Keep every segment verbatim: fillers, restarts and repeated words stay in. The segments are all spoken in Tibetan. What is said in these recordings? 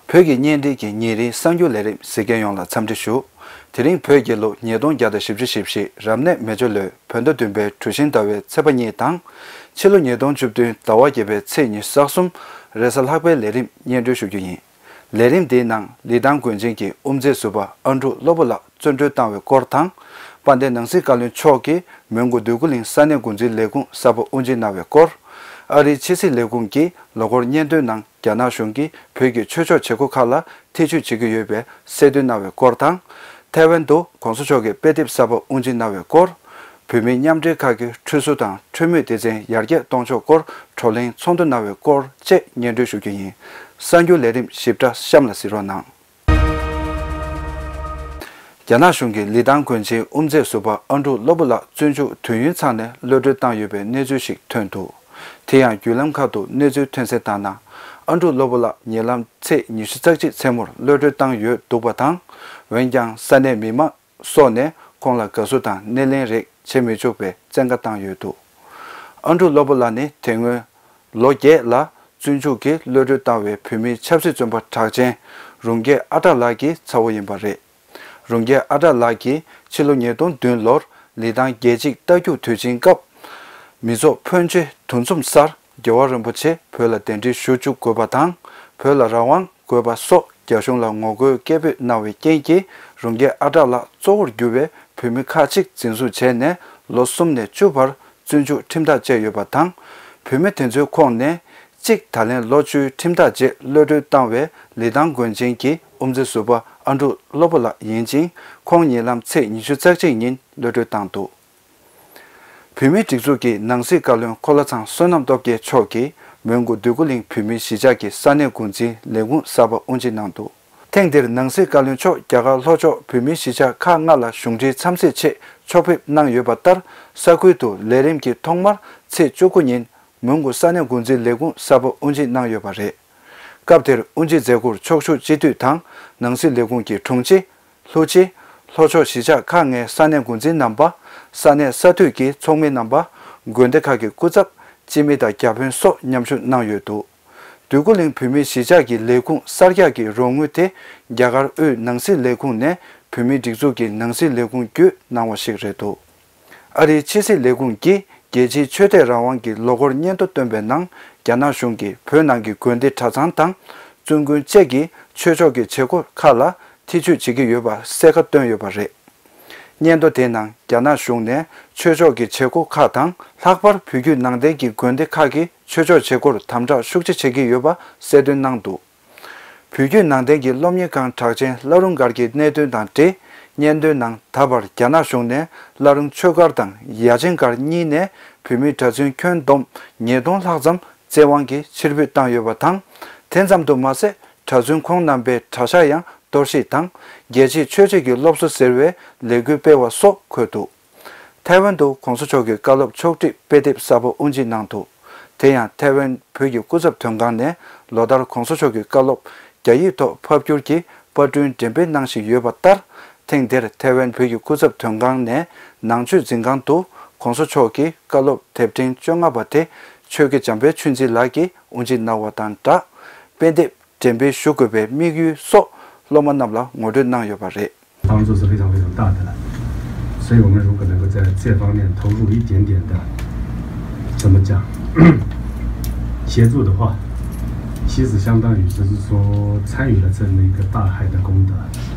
བོད་ཀྱི་བརྙན་འཕྲིན་གྱི་ཉིན་རེའི་གསར་འགྱུར་ལས་རིམ་གཟིགས་མཁན་ཡོངས་ལ་འཚམས་འདྲི་ཞུ། དེ་རིང་བོད་རྒྱལ་ལོ་ཉིས་སྟོང་བརྒྱ་དང་བཞི་བཅུ་ཞེ་བཞི་རབ་གནས་མེ་བྱ་ལོའི་བོད་ཟླ་བདུན་པའི་གྲུ་བཞིན་ཟླ་བའི་ཚེས་པ་གཉིས་དང་། ཕྱི་ལོ་ཉིས་སྟོང་བཅུ་བདུན་ཟླ་བ་བརྒྱད་པའི་ཚེས་ཉི་ཤུ་རྩ་གསུམ་རེས་གཟའ་ལྷག་པའི་ལས་རིམ་སྙན་སྒྲོན་ཞུ་རྒྱུ་ཡིན། ལས་རིམ་འདིའི་ནང་ལི་ཐང་དགོན་ཆེན་གྱི་དབུ་མཛད་ཟུར་པ་ཨ་འབྲུག་བློ་བུ་ལགས་བཙོན་གྲོལ་བཏང་བའི་སྐོར་དང་། དཔལ་ལྡན་ནང་སྲིད་བཀའ་བློན་མཆོག་གིས་མོན་གྷོ་འདོད་རྒུ་གླིང་ས་གནས་འགོ་འཛིན་ལས་ཁུངས་གསར་པ་དབུ་འབྱེད་གནང་བའི་སྐོར། ཨ་རིའི་ཕྱི་སྲིད་ལས་ཁུངས་ཀྱིས་ལོ་འཁོར་སྙན་ཐོའི་ནང་རྒྱ་ནག་གཞུང་གིས་བོད་ཀྱི་ཆོས་ཕྱོགས་བྱེད་སྒོ་ཁག་ལ་ཐེ་བྱུས་བྱེད་ཀྱི་ཡོད་པའི་གསལ་སྟོན་གནང་བའི་སྐོར་དང་། ཐའེ་ཝན་དུ་གོང་ས་མཆོག་གིས་དཔེ་དེབ་གསར་པ་དབུ་འབྱེད་གནང་བའི་སྐོར། བོད་མིའི་མཉམ་འབྲེལ་ཁག་གི་ཁྲུས་གསོལ་དང་འཕྲུལ་མོས་སྡེ་ཚན་ཡར་རྒྱས་གཏོང་ཕྱོགས་སྐོར་བགྲོ་གླེང་ཚོགས་འདུ་གནང་བའི་སྐོར་བཅས་སྙན་སྒྲོན་ཞུ་རྒྱུ་ཡིན། གསར་འགྱུར་ལས་རིམ་ཞིབ་ཕྲ་གཤམ་ལ་གཟིགས་རོགས་གནང་། རྒྱ་ནག་གཞུང་གིས་ལི་ཐང་དགོན་ཆེན་དབུ་མཛད་ཟུར་པ་ཨ་འབྲུག་བློ་བུ་ལགས་བཙོན་འཇུག་དུས་ཡུན་ཚང་ནས་གློད་གྲོལ་བཏང་ཡོད་པའི་གནས་ཚུལ་ཞིག་ཐོན་འདུག་དེ་ཡང་བརྒྱུད་ལམ་ཁག་ཏུ་གནས་ཚུལ་ཐོན་གསལ་ལྟར་ན། ཨ་འབྲུག་བློ་བུ་ལགས་ཉེ་ལམ་ཚེས་ཉི་ཤུ་རྩ་གཅིག་མཚན་མོར་གློད་གྲོལ་བཏང་ཡོད་འདུག་པ་དང་། འོན་ཀྱང་ས་གནས་མི་མང་སོགས་ནས་ཁོང་ལ་དགའ་བསུ་དང་སྣེ་ལེན་རེ་བྱེད་མི་ཆོག་པའི་བཙན་བཀའ་བཏང་ཡོད་འདུག་ཨ་འབྲུག་བློ་བུ་ལགས་ནི་དེ་སྔོན་ལོ་བརྒྱད་ལ་བཙོན་འཇུག་གིས་གློད་གྲོལ་བཏང་བའི་བོད་མིའི་ཆབ་སྲིད་བཙོན་པ་གྲགས་ཅན་རུང་རྒྱས་ཨ་གྲགས་ལགས་ཀྱི་ཚ་བོ་ཡིན་པ་རེད། རུང་རྒྱས་ཨ་གྲགས་ལགས་ཀྱིས་ཕྱི་ལོ་ཉིས་སྟོང་བདུན་ལོར་ལི་ཐང་རྒྱལ་གཅེས་རྟ་རྒྱུག་དུས་ཆེན་སྐབས། མི་ཚོགས་ཕོན་ཆེ་འདུ་འཛོམས་སར་རྒྱལ་བ་རིན་པོ་ཆེ་བོད་ལ་གདན་འདྲེན་ཞུ་བཅུག་དགོས་པ་དང་། བོད་ལ་རང་དབང་དགོས་པ་སོགས་རྒྱ་གཞུང་ལ་ངོ་རྒོལ་སྐད་འབོད་གནང་བའི་རྐྱེན་གྱིས། རུང་རྒྱས་ཨ་གྲགས་ལགས་གཙོ་བོར་གྱུར་བའི་བོད་མི་ཁག་ཅིག་འཛིན་བཟུང་བྱས་ནས་ལོ་གསུམ་ནས་བཅུ་བར་བཙོན་འཇུག་ཁྲིམས་ཐག་བཅད་ཡོད་པ་དང་། བོད་མི་དེ་ཚོའི་ཁོངས་ནས་གཅིག་ད་ལན་ལོ་བཅུའི་ཁྲིམས་ཐག་བཅད་གློད་གྲོལ་བཏང་བའི་ལི་ཐང་དགོན་ཆེན་གྱི་དབུ་མཛད་ཟུར་པ་ཨ་འབྲུག་བློ་བུ་ལགས་ཡིན་ཅིང་། ཁོང་ཉེ་ལམ་ཚེས་ཉི་ཤུ་རྩ་གཅིག་ཉིན་གློད་གྲོལ་བཏང་འདུག་བོད་མིའི་སྒྲིག་འཛུགས་ཀྱི་ནང་སྲིད་བཀའ་བློན་འཁོར་ལོ་ཚང་བསོད་ནམས་སྟོབས་རྒྱལ་མཆོག་གིས་མོན་གྷོ་འདོད་རྒུ་གླིང་བོད་མིའི་གཞིས་ཆགས་ཀྱི་ས་གནས་འགོ་འཛིན་ལས་ཁུངས་གསར་པ་དབུ་འབྱེད་གནང་འདུག་ཐེངས་འདིར་ནང་སྲིད་བཀའ་བློན་མཆོག་རྒྱ་གར་ལྷོ་ཕྱོགས་བོད་མིའི་གཞིས་ཆགས་ཁག་ལྔ་ལ་གཞུང་འབྲེལ་འཚམས་གཟིགས་ཆེད་ཕྱོགས་ཕེབས་གནང་ཡོད་པ་ལྟར། ས་ཁུལ་དུ་ལས་རིམ་གྱི་ཐོག་མར་ཚེས་བཅུ་དགུ་ཉིན་མོན་གྷོ་ས་གནས་འགོ་འཛིན་ལས་ཁུངས་གསར་པ་དབུ་འབྱེད་གནང་ཡོད་པ་རེད། སྐབས་དེར་དབུ་འབྱེད་མཛད་སྒོར་ཕྱོགས་བཞུགས་སྤྱི་འཐུས་དང་ནང་སྲིད་ལས་ཁུངས་ཀྱི་དྲུང་ཆེ། ལྷུ་ཆེ། ལྷོ་ཕྱོགས་གཞིས་ཆགས་ཁག་ལྔའི་ས་གནས་འགོ་འཛིན་རྣམ་པ། ས་གནས་ས་འཐུས་ཀྱི་ཚོགས་མི་རྣམ་པ། དགོན་སྡེ་ཁག་གི་སྐུ་ཚབ། སྤྱི་མི་དང་བརྒྱ་དཔོན་སོགས་མཉམ་ཞུགས་གནང་ཡོད་འདུག་འདོད་རྒུ་གླིང་བོད་མིའི་གཞིས་ཆགས་ཀྱི་ལས་ཁུངས་གསར་རྒྱག་གི་རོགས་དངུལ་དེ་རྒྱ་གར་དབུས་ནང་སྲིད་ལས་ཁུངས་ནས་བོད་མིའི་སྒྲིག་འཛུགས་ཀྱི་ནང་སྲིད་ལས་ཁུངས་བརྒྱུད་གནང་བ་ཞིག་རེད་འདུག་ཨ་རིའི་ཕྱི་སྲིད་ལས་ཁུངས་ཀྱིས་རྒྱལ་སྤྱིའི་ཆོས་དད་རང་དབང་གི་ལོ་འཁོར་སྙན་ཐོ་བཏོན་པའི་ནང་། རྒྱ་ནག་གཞུང་གིས་བོད་ནང་གི་དགོན་སྡེ་གྲྭ་ཚང་དང་། བཙུན་དགོན་བཅས་ཀྱི་ཆོས་ཕྱོགས་ཀྱི་བྱེད་སྒོ་ཁག་ལ་ཐེ་བྱུས་བྱེད་ཀྱི་ཡོད་པ་གསལ་ཁ་བཏོན་ཡོད་པ་རེད། སྙན་ཐོ་དེའི་ནང་རྒྱ་ནག་གཞུང་ནས་ཆོས་ཕྱོགས་ཀྱི་བྱེད་སྒོ་ཁག་དང་། ལྷག་པར་བོད་བརྒྱུད་ནང་བསྟན་གྱི་དགོན་སྡེ་ཁག་གི་ཆོས་ཕྱོགས་བྱེད་སྒོར་དམ་དྲག་ཤུགས་ཆེ་བྱེད་ཀྱི་ཡོད་པ་གསལ་སྟོན་གནང་འདུག་བོད་བརྒྱུད་ནང་བསྟན་གྱི་སློབ་གཉེར་ཁང་གྲགས་ཅན་བླ་རུང་སྒར་གྱི་གནད་དོན་དང་འབྲེལ། སྙན་ཐོའི་ནང་ད་བར་རྒྱ་ནག་གཞུང་ནས་བླ་རུང་ཆོས་སྒར་དང་ཡ་ཆེན་སྒར་གཉིས་ནས་བོད་མིའི་གྲྭ་བཙུན་ཁྱོན་བསྡོམས་ཉིས་སྟོང་ལྷག་ཙམ་བཙན་དབང་གིས་ཕྱིར་འབུད་བཏང་ཡོད་པ་དང་། དེ་ཙམ་དུ་མ་ཟད། གྲྭ་བཙུན་ཁོང་རྣམ་པའི་གྲྭ་ཤག་ཡང་གཏོར་བཤིག་དང་། རྒྱལ་གཅེས་ཆོས་གཅེས་ཀྱི་སློབ་གསོ་ཟེར་བའི་ལས་འགུལ་སྤེལ་བ་སོགས་འཁོད་འདུག་ཐའེ་ཝན་དུ་གོང་ས་མཆོག་གི་བཀའ་སློབ་ཕྱོགས་བསྒྲིགས་དཔེ་དེབ་གསར་པ་དབུ་འབྱེད་གནང་འདུག་དེ་ཡང་ཐའེ་ཝན་བོད་ཀྱི་སྐུ་ཚབ་དོན་ཁང་ནས་ལོ་ལྟར་གོང་ས་མཆོག་གི་བཀའ་སློབ་རྒྱ་ཡིག་ཐོག་ཕབ་བསྒྱུར་གྱིས་པར་སྐྲུན་འགྲེམས་སྤེལ་གནང་བཞིན་ཡོད་པ་ལྟར། ཐེངས་འདིར་ཐའེ་ཝན་བོད་ཀྱི་སྐུ་ཚབ་དོན་ཁང་ནས་ནང་ཆོས་འཛིན་ཁང་དུ་གོང་ས་མཆོག་གི་བཀའ་སློབ་དེབ་ཕྲེང་བཅོ་ལྔ་པ་དེ་ཆོས་དགེ་འཇམ་དཔལ་ཆོས་འཛིན་ལགས་ཀྱིས་དབུ་འབྱེད་གནང་བ་དང་སྦྲགས། དཔེ་དེབ་འགྲེམས་སྤེལ་ཞུ་དགོས་པའི་དམིགས་ཡུལ་སོགས་སློབ་མ་རྣམས་ལ་ངོ་སྤྲོད་གནང་ཡོད་པ་རེད། 帮助是非常非常大的了。所以我们如果能够在这方面投入一点点的，怎么讲，协助的话，其实相当于就是说参与了这么一个大海的功德，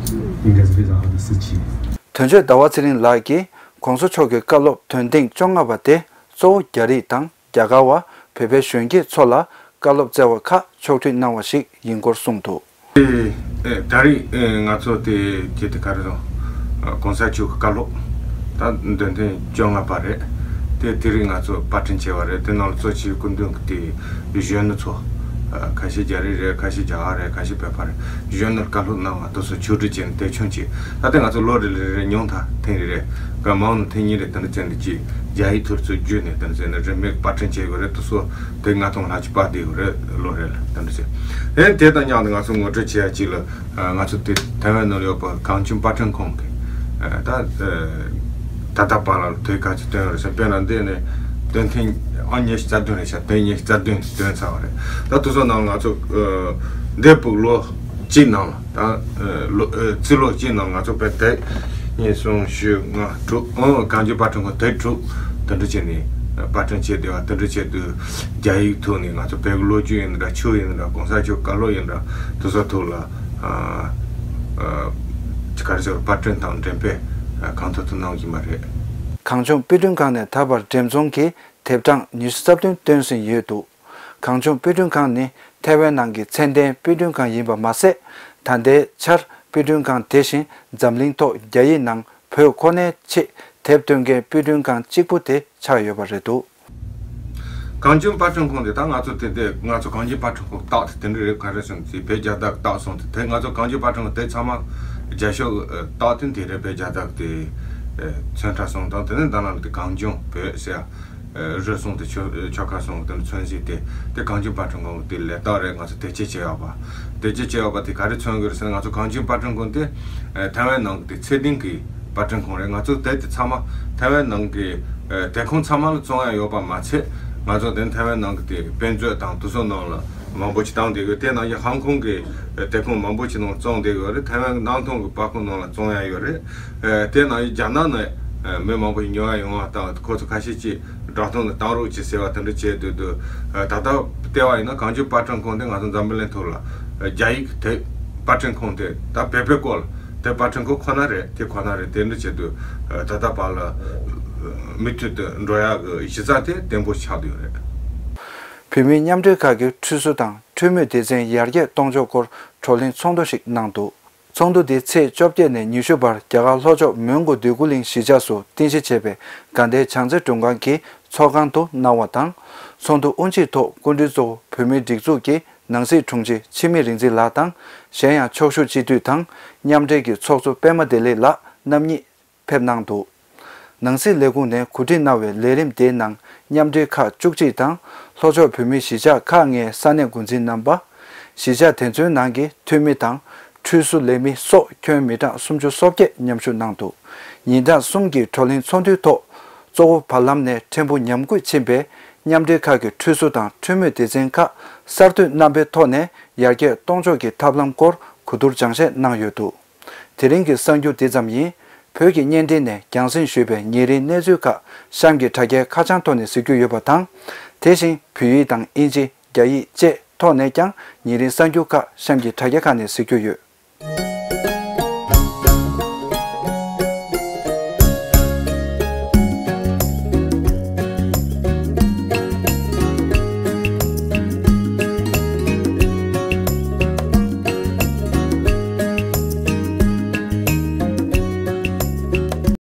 应该是非常好的事情。 དོན་གཅོད་ཟླ་བ་ཚེ་རིང་ལགས་ཀྱིས་གོང་ས་མཆོག་གི་བཀའ་སློབ་དོན་ཐེངས་བཅོ་ལྔ་པ་དེ་གཙོ་བོ་རྒྱ་རིགས་དང་། རྒྱ་གར་བ། བོད་པའི་གཞོན་སྐྱེས་ཚོ་ལ་བཀའ་སློབ་སྩལ་བ་ཁག་ཕྱོགས་བསྒྲིགས་གནང་བ་ཞིག་ཡིན་སྐོར་གསུངས་འདུག་ཨེ། ཨེ། ད་རེས་ཨེ་ང་ཚོ་དེ་དེ་དེ་ག་རེ་རེད། ཨ། གོང་ས་མཆོག་གི་བཀའ་སློབ་ད་འདོན་ཐེངས་བཅོ་ལྔ་པ་རེད། དེ་དེ་རིང་ང་ཚོ་པར་སྐྲུན་བྱས་པ་རེད། དེ་ནང་ལ་གཙོ་ཆེའི་སྐུ་མདུན་གྱི་དེ་གཞོན་ནུ་ཚོ། ཨ། ཁ་ཤས་རྒྱ་རིགས་རེད། ཁ་ཤས་རྒྱ་གར་རེད། ཁ་ཤས་བོད་པ་རེད། གཞོན་ནུར་བཀའ་སློབ་གནང་བ་དེ་ཚོ་ཕྱོགས་བསྒྲིགས་བྱས་ནས་དེ་ཆུང་ཆེ། ད་ལྟ་ང་ཚོ་ལོ་རེ་རེ་རེ་ཉུང་མཐའ་ཐེངས་རེ་རེ་ག་མང་ནས་ཐེངས་གཉིས་རེ་དེ་འདྲ་བྱས་ནས་ཀྱི་རྒྱ་ཡིག་ཐོག་ཚུར་བསྒྱུར་ནས་དེ་འདྲ་བྱས་ནས་རིན་མེད་པར་སྐྲུན་བྱས་ཡོད་རེད། དེ་ཚོ་དེ་ལྔ་སྟོང་ལྷག་ཅིག་པར་བསྡུས་ཡོད་རེད། ལོ་རེ་ལ་དེ་འདྲ་བྱས། ཨེ། དེ་དང་མཉམ་དུ་ང་ཚོ་ངོ་སྤྲོད་བྱེད་ཡ་གཅིག་ལ། ཨ། ང་ཚོ་དེ་ཐའེ་ཝན་ནང་ལ་ཡོད་པ་གངས་ཅན་པར་སྐྲུན་ཁང་གི། ཨ། ད། ཨ། ད་ལྟ་བར་ལ་དེབ་ག་ཚོད་བཏོན་ཡོད་རེད་ཟེར། དཔེར་ན་འདི་ནས་བཏོན་ཐེངས་ཨང་ཉི་ཤུ་རྩ་བདུན་རེད་ཤག་དེབ་ཉི་ཤུ་རྩ་བདུན་བཏོན་ཚར་བ་རེད། ད་དེ་ཚོ་ནང་ང་ཚོ། ཨ། འདས་པའི་ལོ་ གཅིག་ནང་ལ་ད་ལོ་རྩིས་ལོ་གཅིག་ནང་ང་ཚོ་དཔེ་དེབ་གཉིས་གསུམ་བཞི་ལྔ་དྲུག་ཨང་གངས་ལྗོངས་པར་སྐྲུན་ཁང་དེབ་དྲུག་དེ་འདྲ་བྱས་ནས་པར་སྐྲུན་བྱས་བསྡད་པ་དེ་འདྲ་བྱས་དུས་རྒྱ་ཡིག་ཐོག་ནས་ང་ཚོ་བོད་ཀྱི་ལོ་རྒྱུས་ཡིན་འདྲ་ཆོས་ཡིན་འདྲ་གོང་ས་མཆོག་བཀའ་སློབ་ཡིན་འདྲ་དེ་ཚོ་ཐོག་ལ་ཅི་ག་རེ་ཟེར་པར་སྐྲུན་དང་འགྲེམས་སྤེལ་གང་ཐུབ་ཐུབ་གནང་བཞིན་པ་རེད། གངས་ལྗོངས་དཔེ་སྐྲུན་ཁང་ནས་ད་བར་འགྲེམས་ཚོང་གི་དེབ་གྲངས་ཉི་ཤུ་རྩ་བདུན་བཏོན་ཟིན་ཡོད་འདུག་གངས་ལྗོངས་དཔེ་སྐྲུན་ཁང་ནི་ཐའེ་ཝན་ནང་གི་ཚད་ལྡན་དཔེ་སྐྲུན་ཁང་ཡིན་པ་མ་ཟད། ད་ལྟའི་ཆར་དཔེ་སྐྲུན་ཁང་དེ་བཞིན་འཛམ་གླིང་ཐོག་རྒྱ་ཡིག་ནང་བོད་ཁོ་ནའི་ཆེད་དེབ་སྟོན་མཁན་དཔེ་སྐྲུན་ཁང་གཅིག་པུ་དེ་ཆགས་ཡོད་པ་རེད་འདུག་གངས་ལྗོངས་པར་སྐྲུན་ཁང་དེ་ད་ང་ཚོ་དེ་དེ་ང་ཚོ་གངས་ལྗོངས་པར་སྐྲུན་ཁང་རྟགས་དེ་དེ་འདྲ་རེད། ག་རེ་ཟེར་ན་དེ་བོད་རྒྱལ་དར་རྟགས་སོང་དེ་དེ་ང་ཚོ་གངས་ལྗོངས་པར་སྐྲུན་ཁང་དེ་ཚང་མ་རྒྱ་ཤོག་རྟགས་དེ་དེ་རེད། བོད་རྒྱལ་དར་དེ་མཚོན་ཁྲ་སོང་དང་དེ་ནས་ད་ནང་དེ་གངས་ལྗོངས་བོད་ཟེར་ཡ། རུ་སོང་དེ་ཆོ་ཆོལ་ཁ་སོང་དེ་ཚོན་གཞི་དེ་དེ་གངས་ལྗོངས་པར་སྐྲུན་ཁང་དེ་ལས་རྟགས་རེད། ང་ཚོ་དེབ་སྐྱེལ་བྱས་ཡོད་པ། དེབ་སྐྱེལ་བྱས་ཡོད་པ་དེ་ག་རེ་མཚོན་གྱི་རེད་ཟེར་ན་ང་ཚོ་གངས་ལྗོངས་པར་སྐྲུན་ཁང་དེ་ཐའེ་ཝན་ནང་གི་དེ་ཚད་ལྡན་གྱི་པར་སྐྲུན་ཁང་རེད། ང་ཚོ་དེབ་དེ་ཚང་མ་ཐའེ་ཝན་ནང་གི་དེབ་ཁང་ཚང་མ་ལ་བཙོང་ཡ་ཡོད་པ་མ་ཚད་ང་ཚོ་དེ་ཐའེ་ཝན་ནང་གི་དེ་དཔེ་མཛོད་དང་དེ་ཚོ་ནང་ལ་མང་པོ་ཞིག་བཏང་བསྡད་ཡོད། དེ་ནང་བཞིན་ཧང་ཀོང་གི་དེབ་ཁང་མང་པོ་ཞིག་ནང་བཙོང་བསྡད་ཡོད་རེད། ཐའེ་ཝན་གྱི་ནང་ཐོག་གི་པར་ཁང་ནང་ལ་བཙོང་ཡ་ཡོད་རེད། དེ་ནང་བཞིན་རྒྱ་ནག་ནས་མི་མང་པོ་ཞིག་ཉོ་ཡ་ཡོང་བ་དང་ཁོ་ཚོ་ཁ་ཤས་ཀྱིས་སྒྲ་གཏོང་དང་གཏང་རོགས་གྱིས་ཟེར་བ་དེ་འདྲ་བྱས་དུས་དུས་ད་ལྟ་བལྟས་པ་ཡིན་ན་གངས་ལྗོངས་པར་སྐྲུན་ཁང་དེ་ང་ཚོ་འཛམ་བུ་གླིང་ཐོག་ལ་རྒྱ་ཡིག་དེབ་པར་སྐྲུན་ཁང་དེ་ད་བོད་པའི་སྐོར་ལ་དེབ་པར་སྐྲུན་ཁང་ཁོ་ན་རེད། དེ་ཁོ་ན་རེད། དེ་འདྲ་བྱས་དུས་ད་ལྟ་བར་ལ་མུ་མཐུད་དུ་འགྲོ་ཡ་གི་གཞི་རྩ་དེ་བརྟན་པོ་ཆགས་བསྡད་ཡོད་རེད། བོད་མིའི་མཉམ་འབྲེལ་ཁག་གིས་ཁྲུས་གསོལ་དང་ཁྲུས་མོས་སྡེ་ཚན་ཡར་རྒྱས་གཏོང་ཕྱོགས་སྐོར་བགྲོ་གླེང་ཚོགས་འདུ་ཞིག་གནང་འདུག་ཚོགས་འདུ་འདི་ཚེས་བཅོ་བརྒྱད་ནས་ཉི་ཤུ་བར་རྒྱ་གར་ལྷོ་ཕྱོགས་མོན་གྷོ་འདོད་རྒུ་གླིང་གཞིས་ཆགས་སུ་རྟེན་གཞི་བྱས་པའི་དགའ་ལྡན་བྱང་རྩེ་མགྲོན་ཁང་གི་ཚོགས་ཁང་དུ་གནང་བ་དང་། ཚོགས་འདུ་དབུ་འབྱེད་ཐོག་སྐུ་མགྲོན་གཙོ་བོ་བོད་མིའི་སྒྲིག་འཛུགས་ཀྱི་ནང་སྲིད་དྲུང་ཆེ་འཆི་མེད་རིག་འཛིན་ལགས་དང་། གཞན་ཡང་ཕྱོགས་བཞུགས་སྤྱི་འཐུས་དང་མཉམ་འབྲེལ་གྱི་ཚོགས་གཙོ་པད་མ་བདེ་ལེགས་ལགས་རྣམ་གཉིས་ཕེབས་གནང་འདུག་ནང་སྲིད་ལས་ཁུངས་ནས་གོ་སྒྲིག་གནང་བའི་ལས་རིམ་དེའི་ནང་མཉམ་འབྲེལ་ཁག་བཅུ་གཅིག་དང་ལྷོ་ཕྱོགས་བོད་མིའི་གཞིས་ཆགས་ཁག་ལྔའི་ས་གནས་འགོ་འཛིན་རྣམ་པ། གཞིས་ཆགས་དེ་ཚོའི་ནང་གི་འཐུས་མི་དང་། ཁྲུས་གསོལ་ལས་མི་སོགས་ཁྱོན་མི་གྲངས་སུམ་ཅུ་སོ་བརྒྱད་མཉམ་ཞུགས་གནང་འདུག་ཉིན་གྲངས་གསུམ་གྱི་བགྲོ་གླེང་ཚོགས་འདུའི་ཐོག་གཙོ་བོ་བར་ལམ་ནས་ཕྲན་བུ་ཉམས་རྒུད་ཕྱིན་པའི་མཉམ་འབྲེལ་ཁག་གི་ཁྲུས་གསོལ་དང་ཁྲུས་མོས་སྡེ་ཚན་ཁག་གསར་གཏོད་རྣམ་པའི་ཐོག་ནས་ཡར་རྒྱས་གཏོང་ཕྱོགས་ཀྱི་ཐབས་ལམ་སྐོར་གོ་བསྡུར་སྦྱང་བཤད་གནང་ཡོད་འདུག་དེ་རིང་གི་གསར་འགྱུར་འདི་ཙམ་ཡིན། བོད་ཀྱི་བརྙན་འཕྲིན་ནས་རྒྱང་སྲིང་ཞུས་པའི་ཉིན་རེའི་གནས་ཚུལ་ཁག་གཤམ་གྱི་དྲ་རྒྱའི་ཁ་བྱང་ཐོག་ནས་གཟིགས་རྒྱུ་ཡོད་པ་དང་། དེ་བཞིན་བོད་ཡིག་དང་དབྱིན་ཇི། རྒྱ་ཡིག་བཅས་ཐོག་ནས་ཀྱང་ཉིན་རེའི་གསར་འགྱུར་ཁག་གཤམ་གྱི་དྲ་རྒྱ་ཁག་ནས་གཟིགས་རྒྱུ་ཡོད།